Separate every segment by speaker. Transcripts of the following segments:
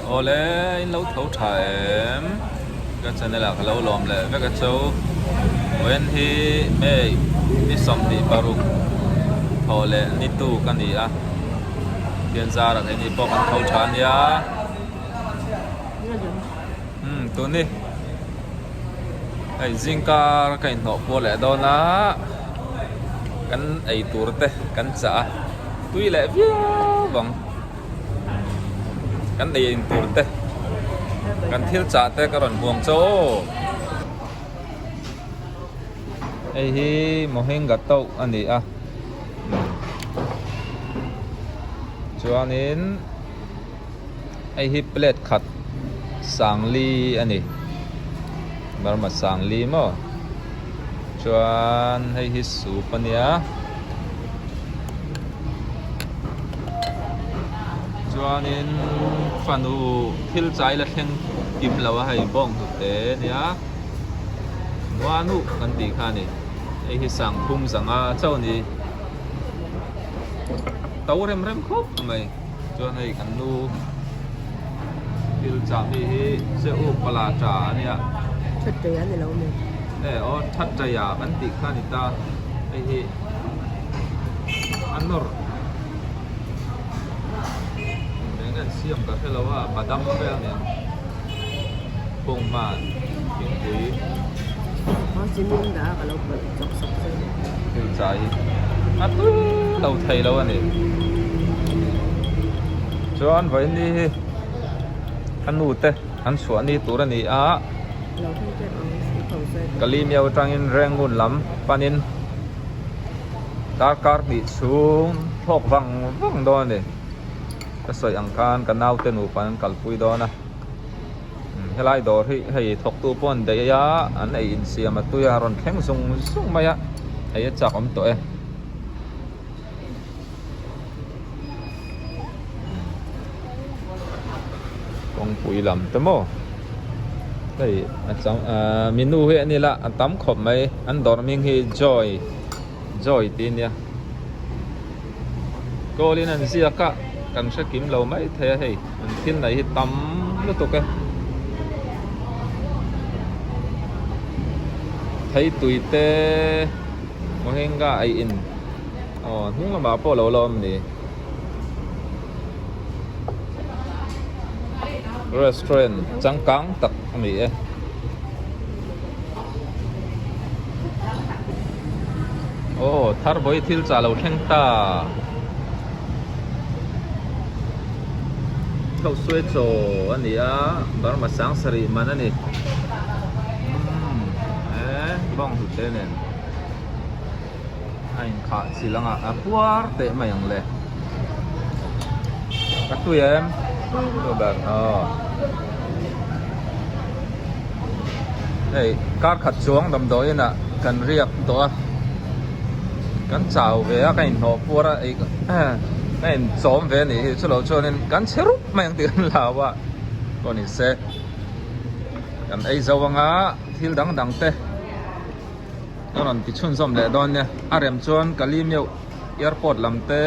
Speaker 1: Awle in lo tho tha em ka channel ah ka lo lawm leh vek a cho vawiin hi May ni 26 thawh leh ni tu ka ni a Pathian zarah keini pawh kan tho tha ania umm tuni hei zingkar ka inhnawh puar leh dawn a kan ei tur te kan chah a tui leh viau ang. Kan ei in tur te kan thil chah te ka rawn buang chaw aw. Hei hi Mohinga tauh a ni a chuanin hei hi plate khat sangli a ni Burma sangli maw chuan hei hi soup a nia. Chuanin fanu thil chai la thleng kim lo a hei bawng hnute nia Nuanu kan tih kha a ni hei hi sangphum zanga chauh a ni to rem rem khawp mai chuan hei kan nu thil chah mi hi che u pala tha a nia
Speaker 2: Thattei a ni lo mi
Speaker 1: e aw thattei ah kan tih kha a ni ta. Hei hi a nawr eng an siam ka hre lo a badam vel nen bawng hman thingpui thil chai hi a tui lo thei lo a ni chuan vawiin hi a nu te an chhuah ni tur a ni a. Kalimiau atangin Rangoon lam panin darkar hnih chhung thlawk vang vang dawn a ni. Ka sawi ang khan ka naute nupa an kalpui dawn a. Helai dawr hi hei thawktu pawh an daih a, an ei insiam a tui a, a rawn thleng zung zung mai a, ei a chak awm tawh e. Kawngpui lam te maw hei a chang ahh minu hi an ila a tam khawp mai an dawr hming hi joy joy tih a nia kawl in an ziak a kan hre kim lo mai thei a hei an thil neih hi tam lutuk e theitui te mohinga ei in. Aw hnung lamah pawh lo la awm ni. Restaurant changkang tak a ni e. Aw thar vawi thil chah lo thleng ta. Chho suai chaw a ni a Burma sang sarih man a ni. Umm e bawng hlute nen. A inkhah chi lang ah a puar teh mai ang le. Ka tui em? Tui ber aw. Hei kar khat chuang damdawi inah kan riak tawh a. Kan chau ve a ka inhnawh puar a ei ka inchawm ve a nih hi chulo chuanin kan chhe rup mai ang tih kan hlau a. Pawh ni se kan ei zo anga thil dang dang te. Ka rawn ti chhunzawm leh dawn nia a rem chuan Kalimeuh airport lam te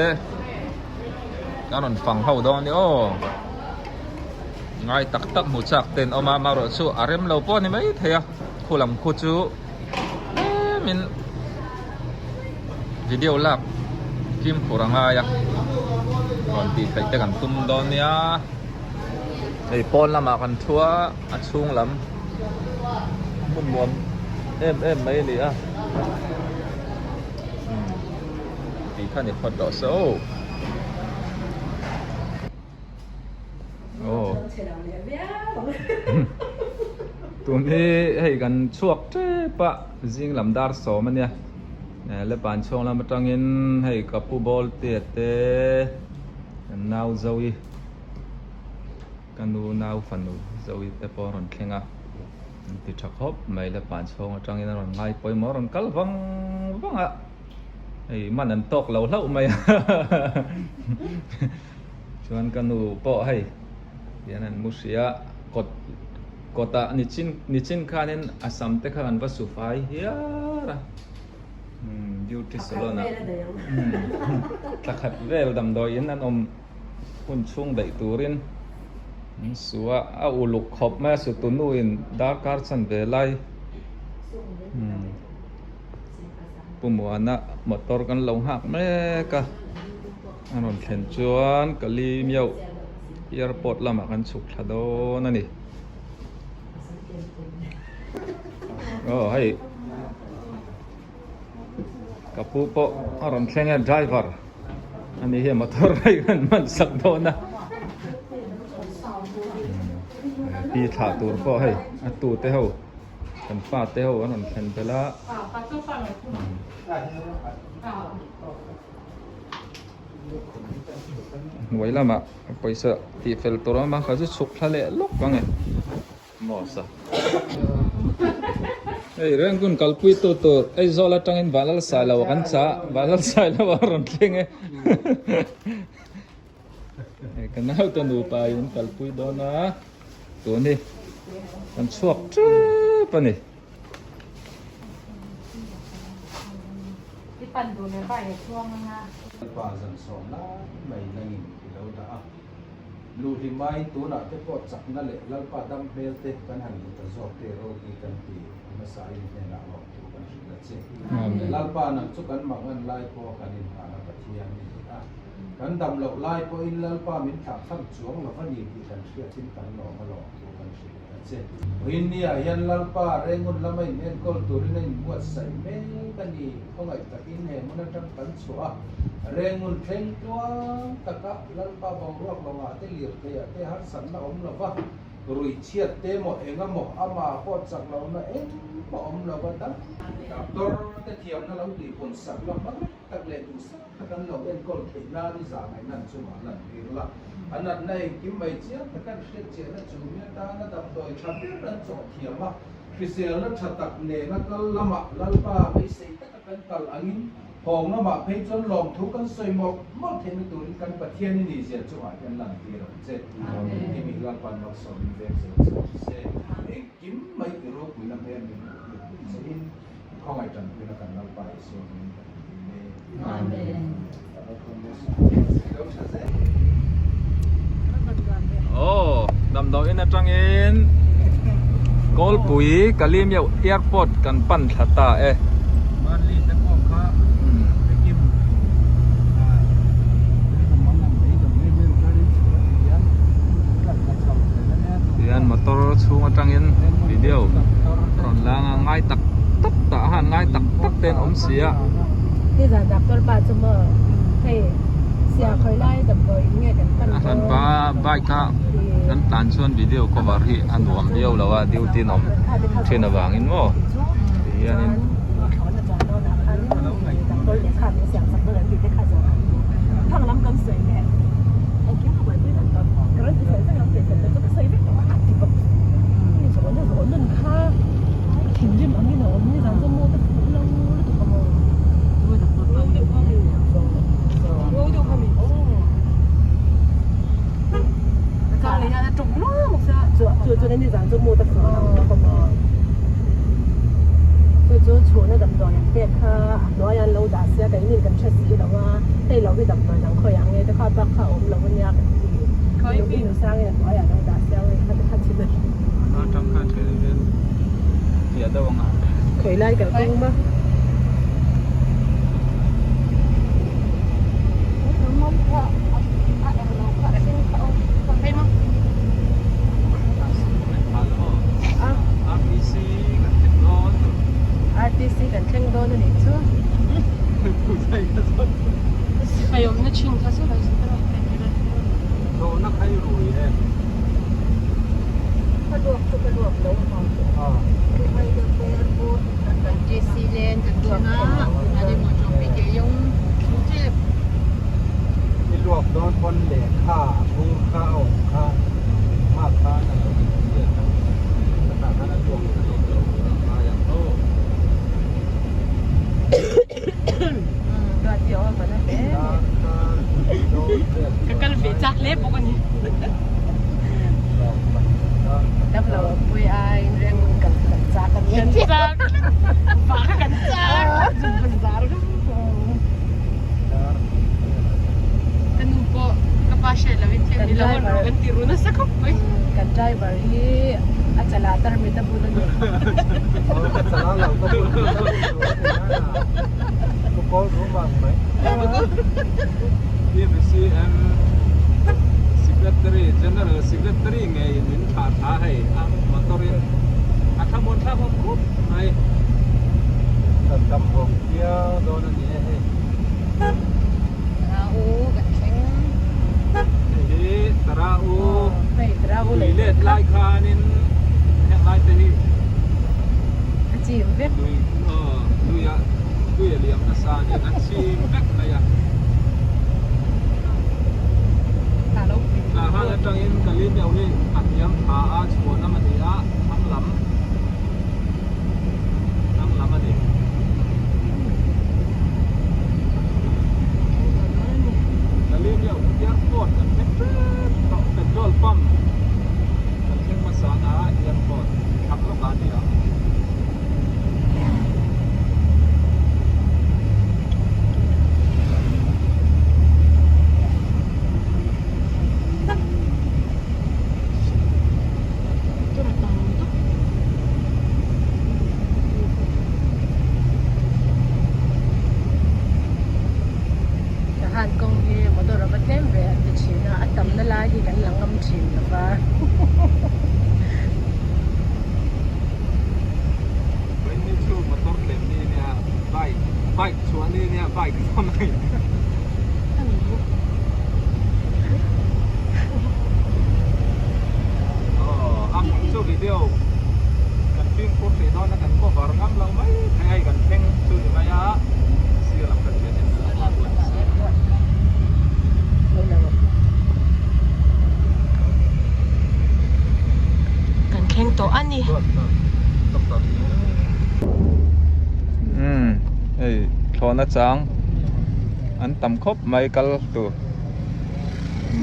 Speaker 1: ka rawn fang ho dawn nia aw ngai tak tak hmu chak te an awm a amaherawh chu a rem lo pawh a ni mai thei a khu lam khu chu tlemin video lak fimkhur a ngai a rawn tih theih te kan tum dawn nia hei pawn lamah kan thu a a chhung lam. Hmun nuam em em mai a ni a tih kha ni phawt rawh se aw aw tun hi hei kan chhuak tep a zing lam dar sawm a nia le pan chhawng lam atangin hei ka pu ball te te kan nau Zoe. Ka nu nau fanu Zoe te pawh a rawn thleng a, an ti tha khawp mai le pan chhawng atangin a rawn ngai pawimawh a rawn kal vang vang a, hei man an tawk lo hlauh mai a chuan ka nu pawh hei tihian an mu hria kawt kawtah nichin nichin khanin a sam te kha an va su fai hiar a beauty salon ah thla khat vel damdawiin an awm. Hun chhung daih turin An su a, a uluk khawp mai a su tu nu in darkar chan ve lai Pu Muana motor kan lo nghak mek a, a rawn thlen chuan Kalimio airport lamah kan chhuk thla dawn a ni. Aw hei ka pu pawh a rawn thleng a driver a ni hi motor hei kan hman sak dawn a pi thlah tur pawh hei a tu te ho kan pa te ho an rawn thlen belh a. Hnuai lamah pawisa tih fel tur a awm a ka zu chhuk thla leh lawk ang e Mos a hei Rangoon kalpui tu tur Aizawl atangin Vanlal Sailo kan chah Vanlal Sailo a rawn thleng e hei ka naute nupa in kalpui dawn a tun hi kan chhuak tep a ni.
Speaker 3: Lalpa zan sawm lai mai nangin i lo dah a, Luhlimaiin tunah te pawh chakna leh Lalpa dam hmel te kan han hmu ta zawk te ropui kan ti hmasa in hnenah lawmtu kan hrilh a che. Lalpa nang chu kan mangan lai pawh kan inhana Pathian i ni a, kan dam loh lai pawhin Lalpa min thlahthlam chuang lo va ni tih kan hriatin kan lawm a lawmtu kan hrilh. A che. Rinni-ah hian Lalpa Rengun lama in enkawl turin a inbuatsaih mek a ni. Khawngaih takin he hmun atang kan chhuah a, Rengun thleng tluang taka Lalpa boruak lawngah te lirtheiah te harsatna awm lova, ruihchhiat te maw eng emaw amah pawh chak lohna engmah awm lova dam. Doctor te thiamna lo tihpun sak la hmang tak leh duhsak tak an lo enkawl theih nan i zahngaihna an chungah lan tir la. A natna engkim mai chiang tak an hriat chiahna chu mi atana damdawi tha ber an chawh thiam a, hriselna tha tak nena kal lamah Lalpa beisei taka kan kal angin hawng lamah phei chuan lawmthu kan sawi mawlh mawlh theihna turin kan Pathian i nihzia chungah hian lan tir ang che. Engkim i Lalpa'n malsawmin vek zel che rawh se. Engkim mai i ropuina hmel min hmuh tir tur chein. Khawngaih tanpuina kan Lalpa Isua hming kan ti e. Amen.
Speaker 1: Oh, damdawiin atangin Kawlpui Kalimyo Airport kan pan thla ta e.
Speaker 3: Manli te pawh kha Pekim
Speaker 1: Tihian motor chhung atangin video rawn lang a ngai tak tak tah han ngai tak tak te an awm si a.
Speaker 2: Nizan doctor pa chu maw hei sia khawi lai damdawi in nge kan pan
Speaker 1: A hran pa bike a kan tlan chuan video cover hi a nuam viau lo a duty in awm thin avangin maw tihianin.
Speaker 2: Thinrim angin a awm nizan chu maw te fuh lo lutuk a maw. Chu chu nizan chu maw te fuh lo lutuk a maw. Chu chu chhuna damdawi an pek kha a hnuai an lo dah sia keini kan hre si lo a hei lo hi damdawi dang khawi ang nge te kha bak kha a awm lo ania kan ti. Inu sangin a hnuaiah a lo dah sia kha te kha chhin a.
Speaker 1: Fiah deuh ang a.
Speaker 2: Khawi lai kan kawng ma.
Speaker 1: RTC kan thleng dawn.
Speaker 2: RTC kan thleng dawn a nih chu.
Speaker 4: Sipai awmna thin kha chu
Speaker 3: Zawhna kha i rui em?
Speaker 2: Ka luak chu ka luak lo a.
Speaker 4: JC Lane kan thleng a, tunah emaw chu PK Yong thu tep.
Speaker 3: I luak dawn pawn lehkha a bur kha a awm kha hma khan a lo inziak a, chutah khan a luak kha lo lo a ngai ang aw.
Speaker 4: Ka kal ve chak hle bawk a ni.
Speaker 2: Damlo pui aiin reng kan chak a ni.
Speaker 4: Kan chak. Vah kha kan chak.
Speaker 2: Driver hi a chalah tarmit a bun a ni.
Speaker 3: Ka chalah lo ka bun ka bun tur a ni a, ka kawl rum ang mai.
Speaker 1: BCM Secretary, General Secretary ngeiin min thlah thla hei a motor in a thlamuan thlak awm khawp mai.
Speaker 3: Kan dam vawng viau dawn a ni e hei.
Speaker 4: Tara u kan thleng.
Speaker 1: Hei hi Tara u tui let lai khanin heng lai te hi
Speaker 2: a chim vek.
Speaker 1: Tui aw tui a tui a liam nasa a ni a chim vek mai a. Tah han atangin Galileo hi a hniam tha a chhuanam a ni a thlang lam thlang lam a ni. Galileo airport kan thleng tep tawh petrol pump kan thleng hmasa na airport thlang lawkah a ni ang.
Speaker 2: Tahan kawng hi motor a va tlem ve an ti thin a, a tamna lai hi kan la ngam thin lo va.
Speaker 1: Vaini chu motor tlem ni nia bike bike chhuah ni nia bike a mai. Aw a hmun chu video kan fimkhur thei dawn a kan cover ngam lo mai thei hei kan thleng chu ni mai a sir lam kan hriat in a
Speaker 2: Kan thleng tawh a ni.
Speaker 1: Umm hei thlawhna chang an tam khawp mai kal tur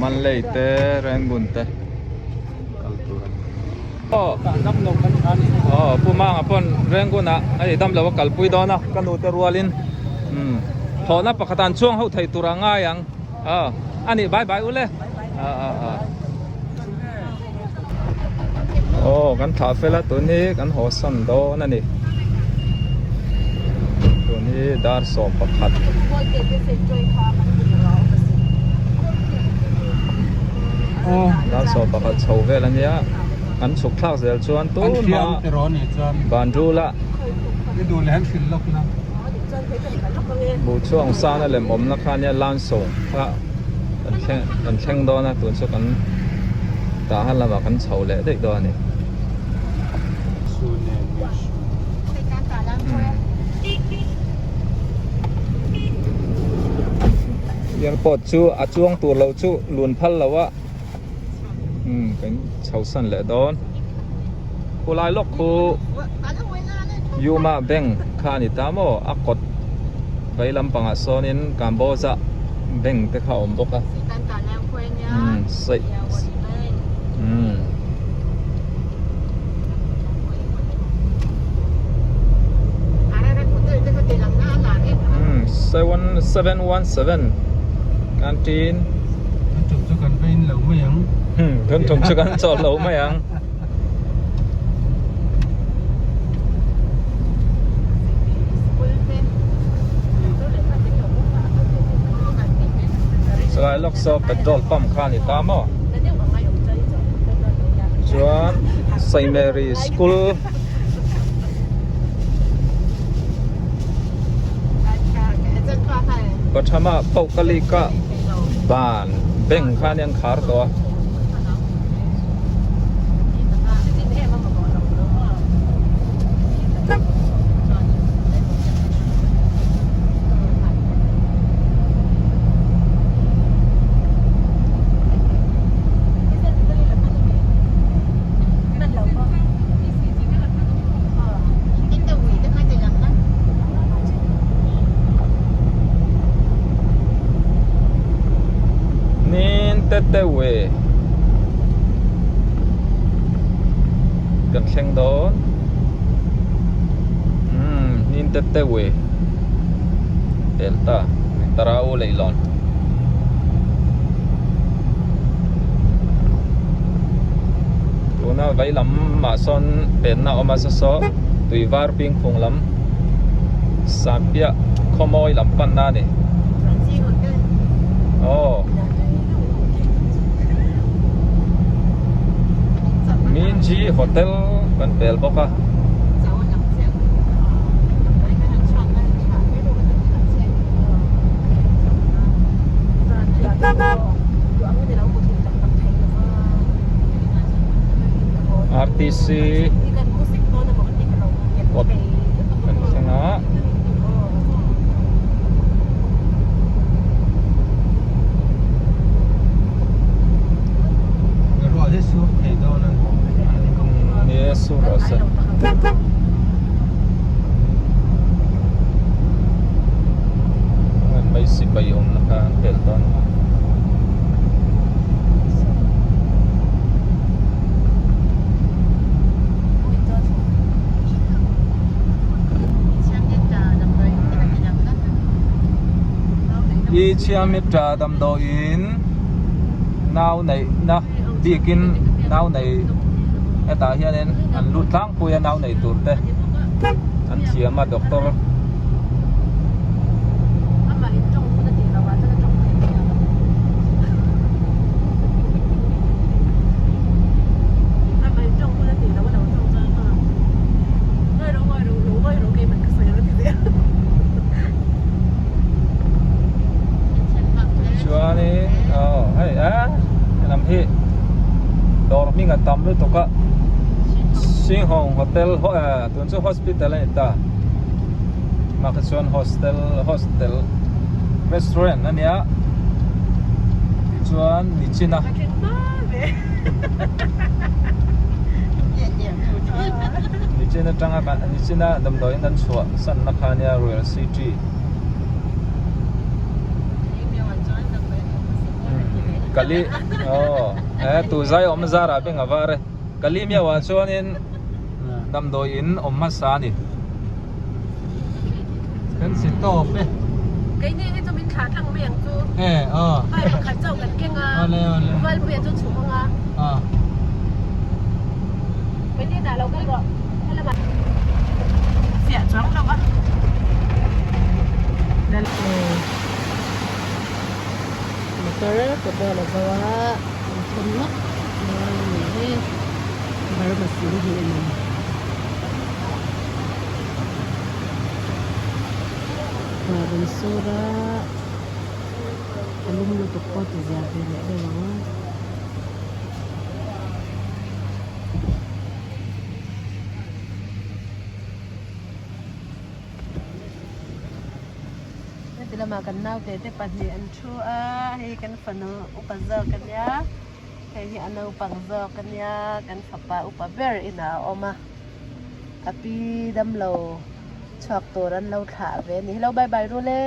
Speaker 1: Manlei te Rangoon te kal tur a ni. Aw aw Pu Manga pawn Rangoon ah hei damlo a kalpui dawn a ka nu te rualin umm thlawhna pakhat ah an chuang ho thei tur a ngai ang aw a nih bye bye ule a a a. Aw kan thlah fel a tun hi kan haw san dawn a ni tun hi dar 11 dar 11 chho vel a nia kan chhuk thlak zel chuan tun hma Bandrula Buhchhuang sana lem awmna kha nia Lansawng kha kan thleng dawn a tun chu kan tah han lamah kan chho leh daih dawn a ni. Airport chu a chuang tur lo chu lun phal lo a kan chho san leh dawn khulai lawk khu Yuma bank kha a ni ta maw a kawt vei lampangah sawnin Kamboja bank te kha a awm bawk a 717 canteen Kan tum chu kan chawl lo mai ang. Chulai lawk saw petrol pump kha a ni ta maw? Chuan Saint Mary School Pathama Paukalika ban bank kha ania an khar tawh a. Nin te te we kan thleng dawn umm nin te te we delta tarau leihlawn. a vei lamah sawn penna a awm a saw saw tui var ping phung lam sahpiah khawmawi lam panna a ni aw Minji hotel kan pel bawk a. RTC kawt kan thleng a. Ni e sur rawh se. Mai sipai awmna kha an pel dawn a. I Chiamitra damdawiin nau neihna bikin nau nei hetah hianin an lut tlangpui a nau nei tur te an thiam a doctor. Chuanin aw hei a helam hi dawr hming a tam lutuk a Singhawng hotel tun chu hospital a ni ta mah kha chuan hostel hostel restaurant a nia tichuan nichina Nichin atanga kan nichina damdawiin kan chhuah sanna kha ania Royal City Kali aw e tu zai awm zarah beng a var e Kali miau ah chuanin damdawiin awm hmasa a ni.
Speaker 3: Kan si tawp e.
Speaker 2: Keini hi chu min thlah tlang mai ang chu.
Speaker 3: E aw.
Speaker 2: Vai pakhat chauh kan keng a.
Speaker 3: Awle awle.
Speaker 2: Valpuia chu chhuk ang a.
Speaker 3: Aw.
Speaker 2: Keini dah lo kal rawh. Helamah. Fiah chuang lo a. Motor petrol a zo a an thun nawk dawn a ni hi Burma sil hi a ni. Ruah rawn sur a a lum lutuk pawh ti zia ve leh deuh ang. Heti lamah kan naute te pahnih an thu a hei kan fanu upa zawk a nia hei hi a naupang zawk a nia kan fapa upa ber inah a awm a a pi damlo chhuak tur an lo thlah ve a ni hello bye bye rule.